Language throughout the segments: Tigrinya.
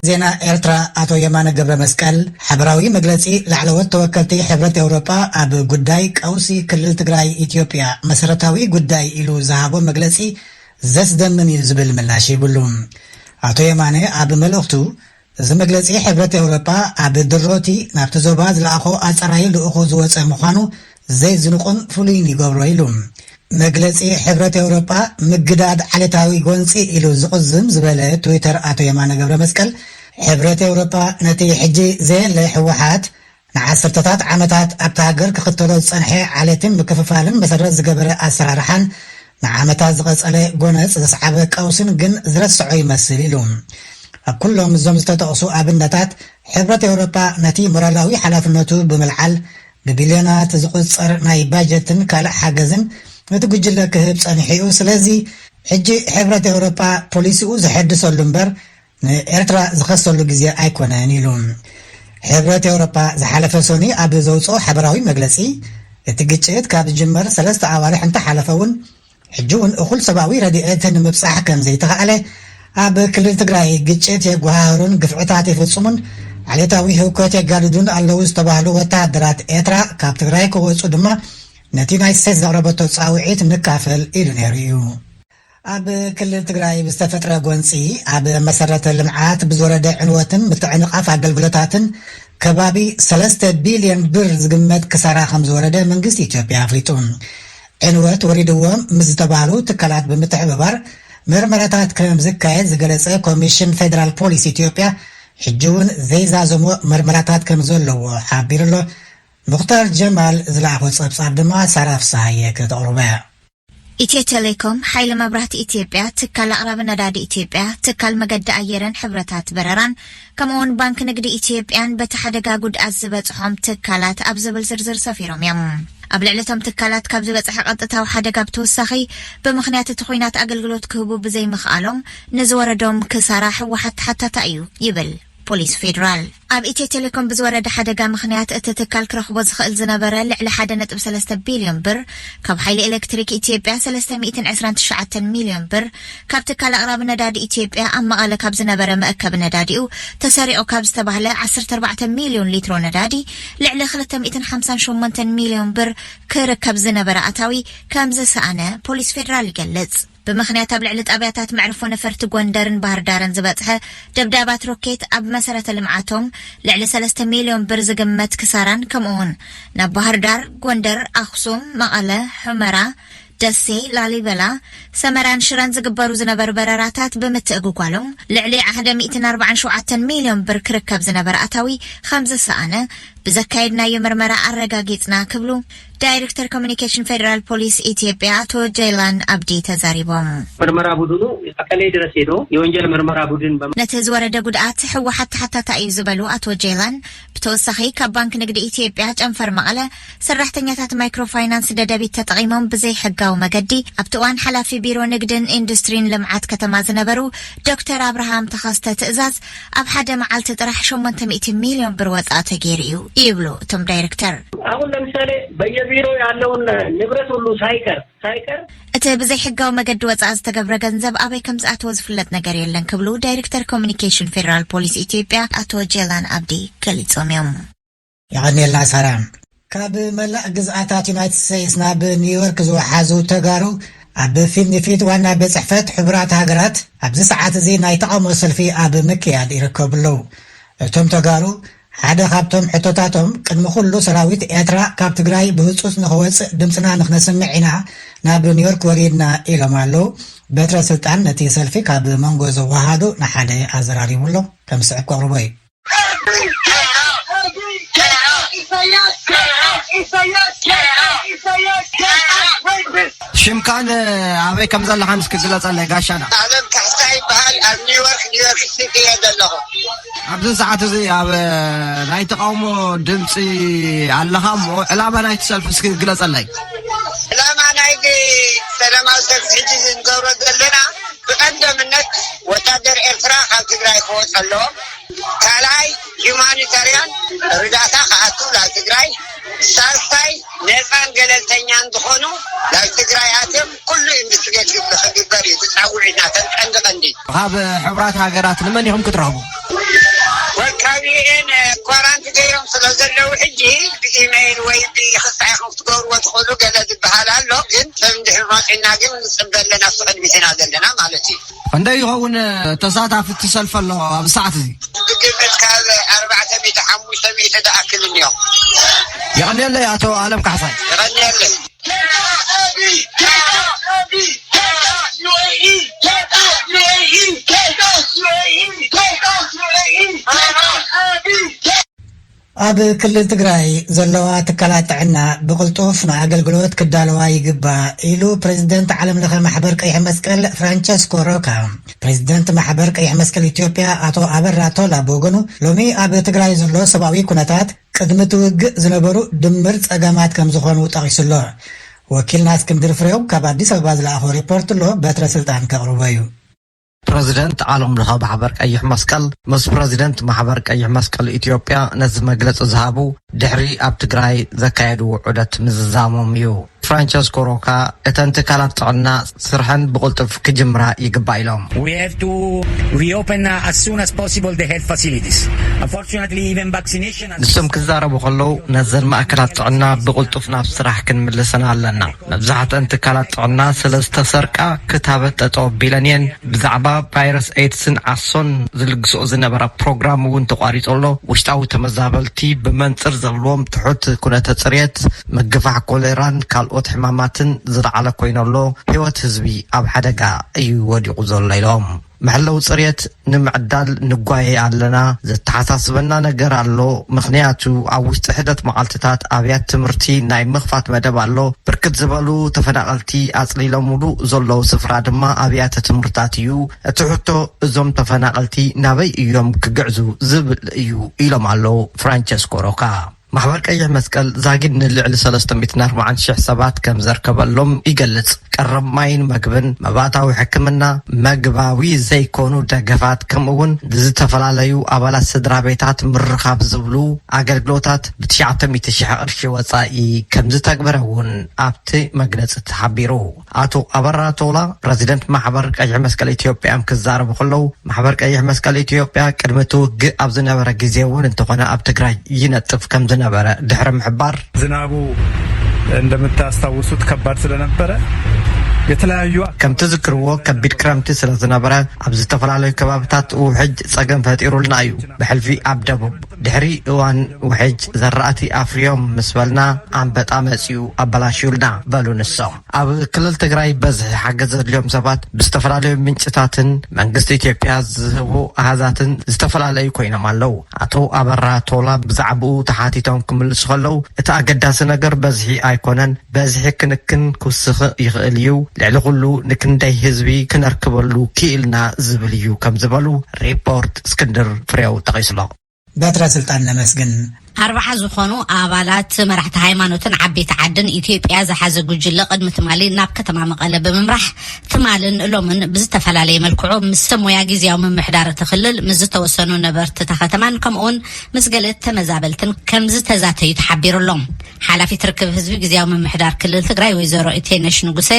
ዜና ኤርትራ ኣቶ የማነ ገብረ መስቀል ሓበራዊ መግለጺ ላዕለዎት ተወከልቲ ሕብረት ኤውሮጳ ኣብ ጉዳይ ቀውሲ ክልል ትግራይ ኢትዮጵያ መሰረታዊ ጉዳይ ኢሉ ዝሃቦ መግለጺ ዘስደምም እዩ ዝብል ምላሽ ሂብሉ። ኣቶ የማነ ኣብ መልእኽቱ፣ እዚ መግለጺ ሕብረት ኤውሮጳ ኣብ ድሮቲ ናብቲ ዞባ ዝለኣኾ ኣጸራዪ ልኡኹ ዝወጸ ምዃኑ ዘይዝንቑን ፍሉይን ይገብሮ ኢሉ። መግለጺ ሕብረት ኤውሮጳ ምግዳድ ዓሌታዊ ጎንጺ ኢሉ ዝቕዝም ዝበለ ትዊተር ኣቶ የማነ ገብረ መስቀል፣ ሕብረት ኤውሮጳ ነቲ ሕጂ ዘየለ ህወሓት ንዓሰርተታት ዓመታት ኣብታ ሃገር ክኽተሎ ዝጸንሐ ዓሌትን ምክፍፋልን መሰረት ዝገበረ ኣሰራርሓን ንዓመታት ዝቐጸለ ጎነጽ ዘስዓበ ቀውስን ግን ዝረስዖ ይመስል ኢሉ። ኣብ ኩሎም እዞም ዝተጠቕሱ ኣብነታት ሕብረት ኤውሮጳ ነቲ ሞራላዊ ሓላፍነቱ ብምልዓል ብቢልዮናት ዝቑጸር ናይ ባጀትን ካልእ ሓገዝን ነቲ ጉጅለ ክህብ ጸኒሑ እዩ። ስለዚ ሕጂ ሕብረት ኤውሮጳ ፖሊሲኡ ዘሐድሰሉ እምበር ንኤርትራ ዝኸሰሉ ግዜ ኣይኮነን ኢሉ። ሕብረት ኤውሮጳ ዝሓለፈ ሰኑይ ኣብ ዘውፅኦ ሓበራዊ መግለፂ፣ እቲ ግጭት ካብ ዝጅመር ሰለስተ ኣዋርሕ እንተሓለፈ እውን ሕጂ እውን እኹል ሰብኣዊ ረድኤት ንምብፃሕ ከም ዘይተኻእለ፣ ኣብ ክልል ትግራይ ግጭት የጓሃህሩን ግፍዕታት ይፍፅሙን ዓሌታዊ ህውከት የጋድዱን ኣለዉ ዝተባህሉ ወተሃደራት ኤርትራ ካብ ትግራይ ክወፁ ድማ ነቲ ናይ ስቴት ዘቕረበቶ ፃውዒት ንካፈል ኢሉ ነይሩ እዩ። ኣብ ክልል ትግራይ ብዝተፈጥረ ጎንፂ ኣብ መሰረተ ልምዓት ብዝወረደ ዕንወትን ምትዕንቓፍ ኣገልግሎታትን ከባቢ ሰለስተ ቢልዮን ብር ዝግመት ክሳራ ከም ዝወረደ መንግስቲ ኢትዮጵያ ኣፍሊጡ። ዕንወት ወሪድዎም ምስ ዝተባህሉ ትካላት ብምትሕብባር መርመራታት ከም ዝካየድ ዝገለጸ ኮሚሽን ፌደራል ፖሊስ ኢትዮጵያ፣ ሕጂ እውን ዘይዛዘሞ መርመራታት ከም ዘለዎ ሓቢሩ ኣሎ። ሙኽታር ጀማል ዝለኣኾ ጸብጻብ ድማ ሳራ ፍስሃየ ከተቕርቦ እያ። ኢትዮ ቴሌኮም፣ ሓይሊ መብራህቲ ኢትዮጵያ፣ ትካል ኣቕራቢ ነዳዲ ኢትዮጵያ፣ ትካል መገዲ ኣየርን ሕብረታት በረራን፣ ከምኡውን ባንክ ንግዲ ኢትዮጵያን በቲ ሓደጋ ጉድኣት ዝበጽሖም ትካላት ኣብ ዝብል ዝርዝር ሰፊሮም እዮም። ኣብ ልዕሊ እቶም ትካላት ካብ ዝበጽሐ ቀጥታዊ ሓደጋ ብተወሳኺ፣ ብምኽንያት እቲ ኹናት ኣገልግሎት ክህቡ ብዘይምኽኣሎም ንዝወረዶም ክሳራ ህወሓት ተሓታታ እዩ ይብል ፖሊስ ፌዴራል። ኣብ ኢትዮ ቴሌኮም ብዝወረደ ሓደጋ ምኽንያት እቲ ትካል ክረኽቦ ዝኽእል ዝነበረ ልዕሊ ሓደ ነጥቢ ሰለስተ ቢልዮን ብር፣ ካብ ሓይሊ ኤሌክትሪክ ኢትዮጵያ ሰለስተ ሚእትን ዕስራን ትሽዓተን ሚልዮን ብር፣ ካብ ትካል ኣቕራቢ ነዳዲ ኢትዮጵያ ኣብ መቐለ ካብ ዝነበረ መእከቢ ነዳዲኡ ተሰሪቑ ካብ ዝተባህለ ዓሰርተ ኣርባዕተ ሚልዮን ሊትሮ ነዳዲ ልዕሊ ክልተ ሚእትን ሓምሳን ሸሞንተን ሚልዮን ብር ክርከብ ዝነበረ ኣታዊ ከም ዝሰኣነ ፖሊስ ፌዴራል ይገልጽ። ብምኽንያት ኣብ ልዕሊ ጣብያታት መዕርፎ ነፈርቲ ጎንደርን ባህር ዳርን ዝበጽሐ ደብዳባት ሮኬት ኣብ መሰረተ ልምዓቶም ልዕሊ ሰለስተ ሚልዮን ብር ዝግመት ክሳራን፣ ከምኡውን ናብ ባህር ዳር፣ ጎንደር፣ ኣኽሱም፣ መቐለ፣ ሑመራ፣ ደሴ፣ ላሊበላ፣ ሰመራን ሽረን ዝግበሩ ዝነበሩ በረራታት ብምትእጉጓሎም ልዕሊ ሓደ ሚእትን ኣርባዓን ሸውዓተን ሚልዮን ብር ክርከብ ዝነበረ ኣታዊ ከም ዝሰኣነ ብዘካየድናዮ መርመራ ኣረጋጊጽና ክብሉ ዳይሬክተር ኮሚኒኬሽን ፌዴራል ፖሊስ ኢትዮጵያ ኣቶ ጀይላን ኣብዲ ተዛሪቦም። ምርመራ ቡድኑ ቀሌ ድረስ ሄዶ የወንጀል ምርመራ ቡድን በመ- ነቲ ዝወረደ ጉድኣት ህወሓት ተሓታታ እዩ ዝበሉ ኣቶ ጀይላን፣ ብተወሳኺ ካብ ባንክ ንግዲ ኢትዮጵያ ጨንፈር መቐለ ሰራሕተኛታት ማይክሮ ፋይናንስ ደደቢት ተጠቒሞም ብዘይሕጋዊ መገዲ ኣብቲ እዋን ሓላፊ ቢሮ ንግድን ኢንዱስትሪን ልምዓት ከተማ ዝነበሩ ዶክተር ኣብርሃም ተኸስተ ትእዛዝ ኣብ ሓደ መዓልቲ ጥራሕ ሸሞንተ ሚእቲ ሚልዮን ብር ወፃእ ተገይሩ እዩ ይብሉ እቶም ዳይሬክተር። አሁን ለምሳሌ በየቢሮ ያለውን ንብረት ሁሉ ሳይቀር ሳይቀር እቲ ብዘይሕጋዊ መገዲ ወፃእ ዝተገብረ ገንዘብ ኣበይ ከም ዝኣተወ ዝፍለጥ ነገር የለን ክብሉ ዳይሬክተር ኮሚኒኬሽን ፌዴራል ፖሊስ ኢትዮጵያ ኣቶ ጀላን ኣብዲ ገሊፆም እዮም። የቐንየልና ሳራ። ካብ መላእ ግዝኣታት ዩናይትድ ስቴትስ ናብ ኒውዮርክ ዝወሓዙ ተጋሩ ኣብ ፊት ንፊት ዋና ቤት ጽሕፈት ሕቡራት ሃገራት ኣብዚ ሰዓት እዚ ናይ ተቓውሞ ሰልፊ ኣብ ምክያድ ይርከቡ ኣለዉ። እቶም ተጋሩ ሓደ ካብቶም ሕቶታቶም ቅድሚ ኩሉ ሰራዊት ኤርትራ ካብ ትግራይ ብህጹጽ ንኽወጽእ ድምፅና ንኽነስምዕ ኢና ናብ ኒውዮርክ ወሪድና ኢሎም ኣለዉ። በትረ ስልጣን ነቲ ሰልፊ ካብ መንጎ ዘወሃዱ ንሓደ ኣዘራሪቡ ኣሎ። ከም ስዕብ ከቕርቦ እዩ። ሽምካን ኣበይ ከም ዘለኻን እስኪ ግለጸለይ ጋሻና። ኣለም ካሕሳ ይበሃል። ኣብ ኒውዮርክ፣ ኒውዮርክ ሲቲ እየ ዘለኹ። ኣብዚ ሰዓት እዚ ኣብ ናይ ተቃውሞ ድምፂ ኣለኻ እሞ ዕላማ ናይቲ ሰልፊ እስኪ ግለጸለይ። ዕላማ ናይቲ ሰላማዊ ሰልፊ ሕጂ ንገብሮ ዘለና ብቀንደምነት ወታደር ኤርትራ ካብ ትግራይ ክወፅ ኣለዎ። ካልኣይ ሂውማኒታርያን ርዳእታ ክኣቱ ናብ ትግራይ፣ ሳልሳይ ነፃን ገለልተኛን ዝኾኑ ናብ ትግራይ ኣትዮም ኩሉ ኢንቨስቲጌት ክግበር እዩ ተፃውዒትና። ተን ቀንዲ ቀንዲ ካብ ሕቡራት ሃገራት ንመን ኢኹም ክትረኽቡ? ዘለዉ ሕጂ ብኢሜይል ወይ ብክስታይ ክትገብርዎ ትኽእሉ ገለ ዝበሃል ኣሎ። ግን ሰብ እንድሕር መፂና ግን ንፅበ ኣለና፣ ኣብቲ ቅድሚት ኢና ዘለና ማለት እዩ። ክንደይ ይኸውን ተሳታፊ እቲ ሰልፊ ኣሎ ኣብዚ ሰዓት እዚ? ብግምት ካብ ኣርባዕተ ሚእቲ ሓሙሽተ ሚእቲ ዝኣክል እኒኦ። የቐንየለይ ኣቶ ኣለም ካሕሳይ። የቐንየለይ። ኣብ ክልል ትግራይ ዘለዋ ትካላት ጥዕና ብቕልጡፍ ንኣገልግሎት ክዳለዋ ይግባእ ኢሉ ፕሬዚደንት ዓለም ለኸ ማሕበር ቀይሕ መስቀል ፍራንቸስኮ ሮካ። ፕሬዚደንት ማሕበር ቀይሕ መስቀል ኢትዮጵያ ኣቶ ኣበራ ቶላ ብወገኑ ሎሚ ኣብ ትግራይ ዘሎ ሰብኣዊ ኩነታት ቅድሚ እቲ ውግእ ዝነበሩ ድምር ጸገማት ከም ዝኾኑ ጠቒሱ ኣሎ። ወኪልና እስክንድር ፍሬው ካብ ኣዲስ ኣበባ ዝለኣኾ ሪፖርት ኣሎ፣ በትረ ስልጣን ከቕርቦ እዩ። ፕረዚደንት ዓለም ለኸ ማሕበር ቀይሕ መስቀል ምስ ፕረዚደንት ማሕበር ቀይሕ መስቀል ኢትዮጵያ ነዚ መግለጺ ዝሃቡ ድሕሪ ኣብ ትግራይ ዘካየድዎ ዑደት ምዝዛሞም እዩ። ፍራንቸስኮ ሮካ እተን ትካላት ጥዕና ስርሐን ብቕልጡፍ ክጅምራ ይግባእ ኢሎም። We have to reopen uh, as soon as possible the health facilities. Unfortunately, even vaccination has ንሶም ክዛረቡ ከለዉ ነዘን ማእከላት ጥዕና ብቕልጡፍ ናብ ስራሕ ክንምልሰን ኣለና። መብዛሕትአን ትካላት ጥዕና ስለ ዝተሰርቃ ክታበት ጠጠው ኣቢለን እየን። ብዛዕባ ቫይረስ ኤድስን ዓሶን ዝልግስኦ ዝነበራ ፕሮግራም እውን ተቋሪጹ ኣሎ። ውሽጣዊ ተመዛበልቲ ብመንጽር ዘብልዎም ትሑት ኩነተ ጽርየት ምግፋሕ ኮሌራን ካልኦት ሕማማትን ዝለዓለ ኮይኑ ኣሎ። ህይወት ህዝቢ ኣብ ሓደጋ እዩ ወዲቑ ዘሎ ኢሎም። መሐለዊ ጽርየት ንምዕዳል ንጓየ ኣለና። ዘተሓሳስበና ነገር ኣሎ። ምኽንያቱ ኣብ ውሽጢ ሕደት መዓልትታት ኣብያት ትምህርቲ ናይ ምኽፋት መደብ ኣሎ። ብርክት ዝበሉ ተፈናቐልቲ ኣጽሊሎምሉ ዘለዉ ስፍራ ድማ ኣብያተ ትምህርታት እዩ። እቲ ሕቶ እዞም ተፈናቐልቲ ናበይ እዮም ክግዕዙ ዝብል እዩ ኢሎም ኣለዉ ፍራንቸስኮ ሮካ። ማሕበር ቀይሕ መስቀል ዛጊድ ንልዕሊ ሰለስተ ሚእትን ኣርባዓን ሽሕ ሰባት ከም ዘርከበሎም ይገልጽ። ቀረብ ማይን መግብን፣ መባእታዊ ሕክምና፣ መግባዊ ዘይኮኑ ደገፋት፣ ከምኡ እውን ንዝተፈላለዩ ኣባላት ስድራ ቤታት ምርኻብ ዝብሉ ኣገልግሎታት ብትሽዓተ ሚእቲ ሽሕ ቅርሺ ወጻኢ ከም ዝተግበረ እውን ኣብቲ መግለጺ ተሓቢሩ። ኣቶ ኣበራ ቶላ፣ ፕረዚደንት ማሕበር ቀይሕ መስቀል ኢትዮጵያ እዮም ክዛረቡ ከለዉ፣ ማሕበር ቀይሕ መስቀል ኢትዮጵያ ቅድሚ እቲ ውግእ ኣብ ዝነበረ ግዜ እውን እንተኾነ ኣብ ትግራይ ይነጥፍ ከም ዝነበረ ድሕሪ ምሕባር፣ ዝናቡ እንደምታስታውሱት ከባድ ስለነበረ የተለያዩ ከም ትዝክርዎ ከቢድ ክረምቲ ስለ ዝነበረ ኣብ ዝተፈላለዩ ከባብታት ውሕጅ ጸገም ፈጢሩልና እዩ። ብሕልፊ ኣብ ደቡብ ድሕሪ እዋን ውሕጅ ዘራእቲ ኣፍርዮም ምስ በልና ኣንበጣ መጺኡ ኣበላሽዩልና በሉ ንሶም። ኣብ ክልል ትግራይ በዝሒ ሓገዝ ዘድልዮም ሰባት ብዝተፈላለዩ ምንጭታትን መንግስቲ ኢትዮጵያ ዝህቡ ኣሃዛትን ዝተፈላለዩ ኮይኖም ኣለዉ። ኣቶ ኣበራ ቶላ ብዛዕባኡ ተሓቲቶም ክምልሱ ከለዉ፣ እቲ ኣገዳሲ ነገር በዝሒ ኣይኮነን፣ በዝሒ ክንክን ክውስኽ ይኽእል እዩ፣ ልዕሊ ኩሉ ንክንደይ ህዝቢ ክነርክበሉ ክኢልና ዝብል እዩ ከም ዝበሉ ሪፖርት እስክንድር ፍሬው ጠቒስሎ። በትረ ስልጣን ነመስግን። ኣርባዓ ዝኾኑ ኣባላት መራሕቲ ሃይማኖትን ዓበይቲ ዓድን ኢትዮጵያ ዝሓዘ ጉጅለ ቅድሚ ትማሊ ናብ ከተማ መቐለ ብምምራሕ ትማልን ሎምን ብዝተፈላለየ መልክዑ ምስ ሰብ ሞያ ግዝያዊ ምምሕዳር እቲ ክልል፣ ምስ ዝተወሰኑ ነበርቲ እታ ከተማን ከምኡውን ምስ ገለ ተመዛበልትን ከም ዝተዛተዩ ተሓቢሩ ኣሎ። ሓላፊት ርክብ ህዝቢ ግዝያዊ ምምሕዳር ክልል ትግራይ ወይዘሮ ኢቴነሽ ንጉሰ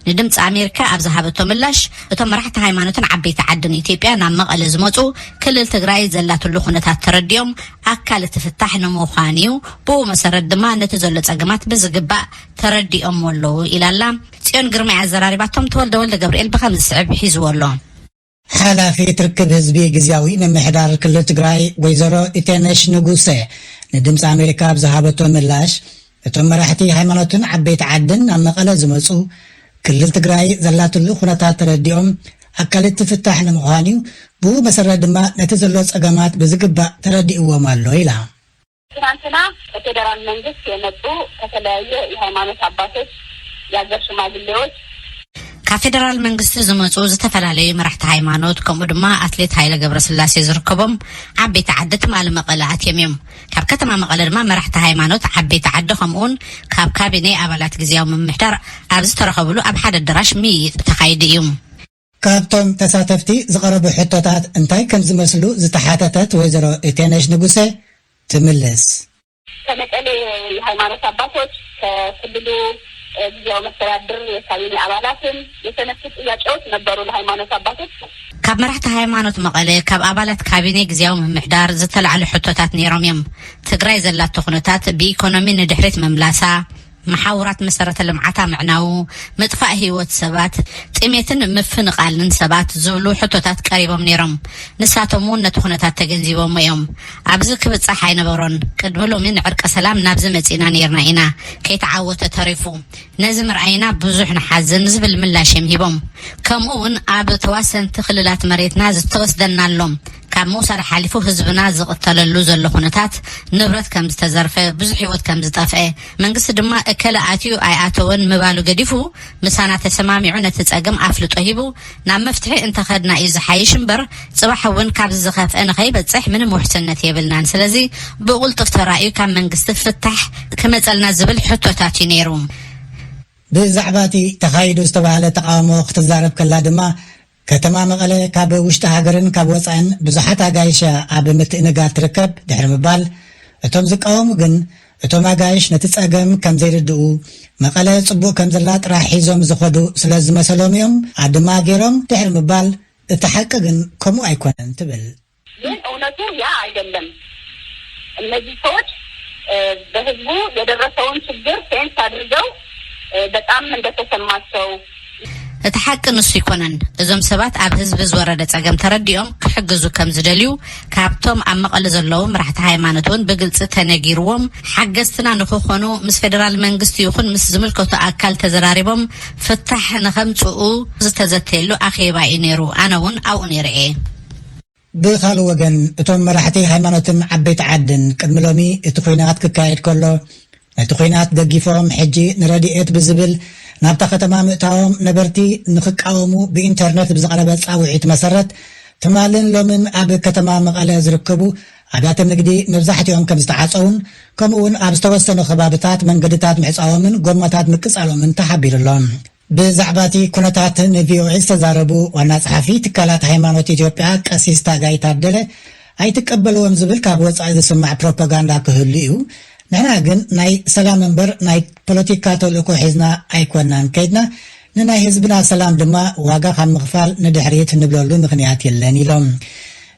ንድምፂ ኣሜሪካ ኣብ ዝሃበቶ ምላሽ፣ እቶም መራሕቲ ሃይማኖትን ዓበይቲ ዓድን ኢትዮጵያ ናብ መቐለ ዝመፁ ክልል ትግራይ ዘላትሉ ኩነታት ተረዲኦም ኣካል እቲ ፍታሕ ንምዃን እዩ። ብኡ መሰረት ድማ ነቲ ዘሎ ጸገማት ብዝግባእ ተረዲኦም ኣለዉ ኢላ ኣላ። ጽዮን ግርማይ ኣዘራሪባቶም፣ ተወልደ ወልደ ገብርኤል ብኸም ዝስዕብ ሒዝዎ ኣሎ። ሓላፊት ርክብ ህዝቢ ግዝያዊ ምምሕዳር ክልል ትግራይ ወይዘሮ ኢቴነሽ ንጉሰ ንድምፂ ኣሜሪካ ኣብ ዝሃበቶ ምላሽ፣ እቶም መራሕቲ ሃይማኖትን ዓበይቲ ዓድን ናብ መቐለ ዝመፁ ክልል ትግራይ ዘላትሉ ኩነታት ተረዲኦም ኣካል እቲ ፍታሕ ንምዃን እዩ። ብኡ መሰረት ድማ ነቲ ዘሎ ጸገማት ብዝግባእ ተረዲእዎም ኣሎ ኢላ። ትናንትና ከፌደራል መንግስት የመጡ ከተለያየ የሃይማኖት አባቶች፣ የሀገር ሽማግሌዎች፣ ካብ ፌደራል መንግስቲ ዝመፁ ዝተፈላለዩ መራሕቲ ሃይማኖት ከምኡ ድማ ኣትሌት ሃይለ ገብረስላሴ ዝርከቦም ዓበይቲ ዓዲ ትማሊ መቐለ ኣትዮም እዮም። ካብ ከተማ መቐለ ድማ መራሕቲ ሃይማኖት ዓበይቲ ዓዲ ከምኡውን ካብ ካቢኔ ኣባላት ግዝያዊ ምምሕዳር ኣብ ዝተረኸብሉ ኣብ ሓደ ኣዳራሽ ምይይጥ ተኻይዱ እዩ። ካብቶም ተሳተፍቲ ዝቐረቡ ሕቶታት እንታይ ከም ዝመስሉ ዝተሓተተት ወይዘሮ ኢቴነሽ ንጉሰ ትምልስ። ከመቀሌ የሃይማኖት አባቶች፣ ከክልሉ ጊዜያዊ መስተዳድር የካቢኔ ኣባላትን የተነሱ ጥያቄዎች ነበሩ ለሃይማኖት አባቶች። ካብ መራሕቲ ሃይማኖት መቐለ፣ ካብ ኣባላት ካቢኔ ግዜያዊ ምምሕዳር ዝተላዕሉ ሕቶታት ነይሮም እዮም። ትግራይ ዘላቶ ኩነታት፣ ብኢኮኖሚ ንድሕሪት ምምላሳ፣ መሓውራት መሰረተ ልምዓታ ምዕናዉ፣ ምጥፋእ ህይወት ሰባት፣ ጥሜትን ምፍንቓልን ሰባት ዝብሉ ሕቶታት ቀሪቦም ነይሮም። ንሳቶም እውን ነቲ ኩነታት ተገንዚቦሞ እዮም። ኣብዚ ክብጻሕ ኣይነበሮን። ቅድሚ ሎሚ ንዕርቀ ሰላም ናብዚ መጺእና ነይርና ኢና። ከይተዓወተ ተሪፉ። ነዚ ምርኣይና ብዙሕ ንሓዝን ዝብል ምላሽ እዮም ሂቦም። ከምኡ እውን ኣብ ተዋሰንቲ ክልላት መሬትና ዝተወስደና ኣሎ። ካብ ምውሳድ ሓሊፉ ህዝብና ዝቕተለሉ ዘሎ ኩነታት፣ ንብረት ከም ዝተዘርፈ፣ ብዙሕ ህይወት ከም ዝጠፍአ፣ መንግስቲ ድማ እከለ ኣትዩ ኣይኣተወን ምባሉ ገዲፉ፣ ምሳና ተሰማሚዑ ነቲ ጸገም ኣፍልጦ ሂቡ ናብ መፍትሒ እንተኸድና እዩ ዝሓይሽ እምበር፣ ጽባሕ እውን ካብዚ ዝኸፍአ ንኸይበጽሕ ምንም ውሕስነት የብልናን። ስለዚ ብቕልጡፍ ተራእዩ ካብ መንግስቲ ፍታሕ ክመጸልና ዝብል ሕቶታት እዩ ነይሩ። ብዛዕባ እቲ ተኻይዱ ዝተባህለ ተቓውሞ ክትዛረብ ከላ ድማ፣ ከተማ መቐለ ካብ ውሽጢ ሃገርን ካብ ወጻእን ብዙሓት ኣጋይሽ ኣብ ምትእንጋድ ትርከብ ድሕሪ ምባል፣ እቶም ዝቃወሙ ግን እቶም ኣጋይሽ ነቲ ጸገም ከም ዘይርድኡ፣ መቐለ ጽቡቕ ከም ዘላ ጥራሕ ሒዞም ዝኸዱ ስለ ዝመሰሎም እዮም ኣድማ ገይሮም ድሕሪ ምባል፣ እቲ ሓቂ ግን ከምኡ ኣይኮነን ትብል። ግን እውነቱ ያ አይደለም። እነዚህ ሰዎች በህዝቡ የደረሰውን ችግር ሴንስ አድርገው በጣም እንደተሰማቸው። እቲ ሓቂ ንሱ ይኮነን። እዞም ሰባት ኣብ ህዝቢ ዝወረደ ጸገም ተረዲኦም ክሕግዙ ከም ዝደልዩ፣ ካብቶም ኣብ መቐለ ዘለዉ መራሕቲ ሃይማኖት እውን ብግልጺ ተነጊርዎም፣ ሓገዝትና ንክኾኑ ምስ ፌደራል መንግስቲ ይኹን ምስ ዝምልከቶ ኣካል ተዘራሪቦም ፍታሕ ንኸምጽኡ ዝተዘተየሉ ኣኼባ እዩ ነይሩ። ኣነ እውን ኣብኡ ነይረ እየ። ብኻልእ ወገን፣ እቶም መራሕቲ ሃይማኖትን ዓበይቲ ዓድን ቅድሚ ሎሚ እቲ ኲናት ክካየድ ከሎ፣ ነቲ ኲናት ደጊፎም፣ ሕጂ ንረድኤት ብዝብል ናብታ ከተማ ምእታዎም ነበርቲ ንኽቃወሙ ብኢንተርነት ብዝቐረበ ጻውዒት መሰረት፣ ትማልን ሎምን ኣብ ከተማ መቐለ ዝርከቡ ኣብያተ ንግዲ መብዛሕትኦም ከም ዝተዓጸዉን፣ ከምኡ'ውን ኣብ ዝተወሰኑ ከባብታት መንገድታት ምዕጻዎምን ጎማታት ምቅጻሎምን ተሓቢሩ ኣሎ። ብዛዕባ እቲ ኩነታት ንቪኦኤ ዝተዛረቡ ዋና ጸሓፊ ትካላት ሃይማኖት ኢትዮጵያ ቀሲስ ታጋይ ታደለ፣ ኣይትቀበልዎም ዝብል ካብ ወጻኢ ዝስማዕ ፕሮፓጋንዳ ክህሉ እዩ። ንሕና ግን ናይ ሰላም እምበር ናይ ፖለቲካ ተልእኮ ሒዝና ኣይኮናን ከይድና፣ ንናይ ህዝብና ሰላም ድማ ዋጋ ካብ ምኽፋል ንድሕሪት ንብለሉ ምኽንያት የለን ኢሎም።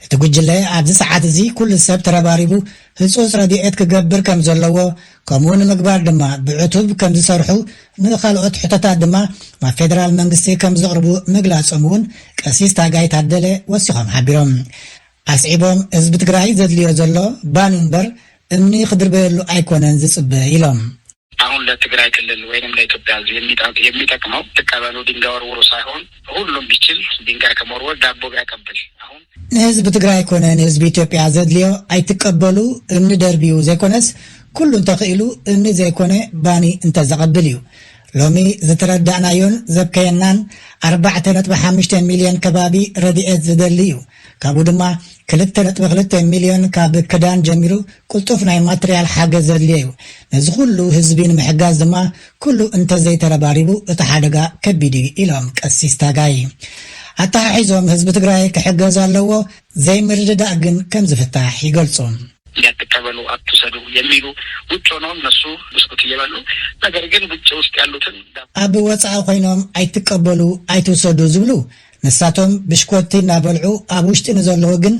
እቲ ጉጅለ ኣብዚ ሰዓት እዚ ኩሉ ሰብ ተረባሪቡ ህጹጽ ረድኤት ክገብር ከም ዘለዎ፣ ከምኡ ንምግባር ድማ ብዕቱብ ከም ዝሰርሑ፣ ንኻልኦት ሕቶታት ድማ ናብ ፌደራል መንግስቲ ከም ዘቕርቡ ምግላጾም እውን ቀሲስ ታጋይ ታደለ ወሲኾም ሓቢሮም። ኣስዒቦም፣ ህዝቢ ትግራይ ዘድልዮ ዘሎ ባኒ እምበር እምኒ ክድርበየሉ ኣይኮነን ዝጽበ ኢሎም። አሁን ለትግራይ ክልል ወይንም ለኢትዮጵያ ህዝብ የሚጠ- የሚጠቅመው ትቀበሉ ድንጋይ ወርውሩ ሳይሆን ሁሉም ቢችል ድንጋይ ከመወርወር ዳቦ ቢያቀብል አሁን ንህዝቢ ትግራይ ኮነ ንህዝቢ ኢትዮጵያ ዘድልዮ ኣይትቀበሉ እምኒ ደርብዩ ዘይኮነስ ኩሉ እንተኽኢሉ እምኒ ዘይኮነ ባኒ እንተዘቐብል እዩ። ሎሚ ዝተረዳእናዮን ዘብከየናን ኣርባዕተ ነጥቢ ሓሙሽተ ሚልዮን ከባቢ ረድኤት ዝደሊ እዩ። ካብኡ ድማ ክልተ ነጥቢ ክልተ ሚልዮን ካብ ክዳን ጀሚሩ ቅልጡፍ ናይ ማትርያል ሓገዝ ዘድልዮ እዩ። ነዚ ኩሉ ህዝቢ ንምሕጋዝ ድማ ኩሉ እንተዘይተረባሪቡ እቲ ሓደጋ ከቢድ እዩ ኢሎም ቀሲስ ታጋይ። ኣተሓሒዞም ህዝቢ ትግራይ ክሕገዝ ኣለዎ፣ ዘይምርድዳእ ግን ከም ዝፍታሕ ይገልጹ። እንዳትቀበሉ አትውሰዱ የሚሉ ውጭ ሆነው እነሱ ብስኩት እየበሉ ነገር ግን ውጭ ውስጥ ያሉትን ኣብ ወጻኢ ኮይኖም ኣይትቀበሉ ኣይትውሰዱ ዝብሉ ንሳቶም ብሽኮቲ እናበልዑ ኣብ ውሽጢ ንዘለዉ ግን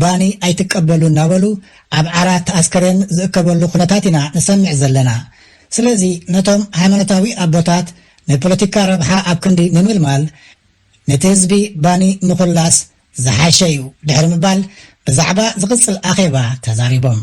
ባኒ ኣይትቀበሉ እናበሉ ኣብ ዓራት ኣስከሬን ዝእከበሉ ኩነታት ኢና ንሰምዕ ዘለና። ስለዚ ነቶም ሃይማኖታዊ ኣቦታት ንፖለቲካ ረብሓ ኣብ ክንዲ ምምልማል ነቲ ህዝቢ ባኒ ምኹላስ ዝሓሸ እዩ ድሕሪ ምባል ብዛዕባ ዝቕጽል ኣኼባ ተዛሪቦም።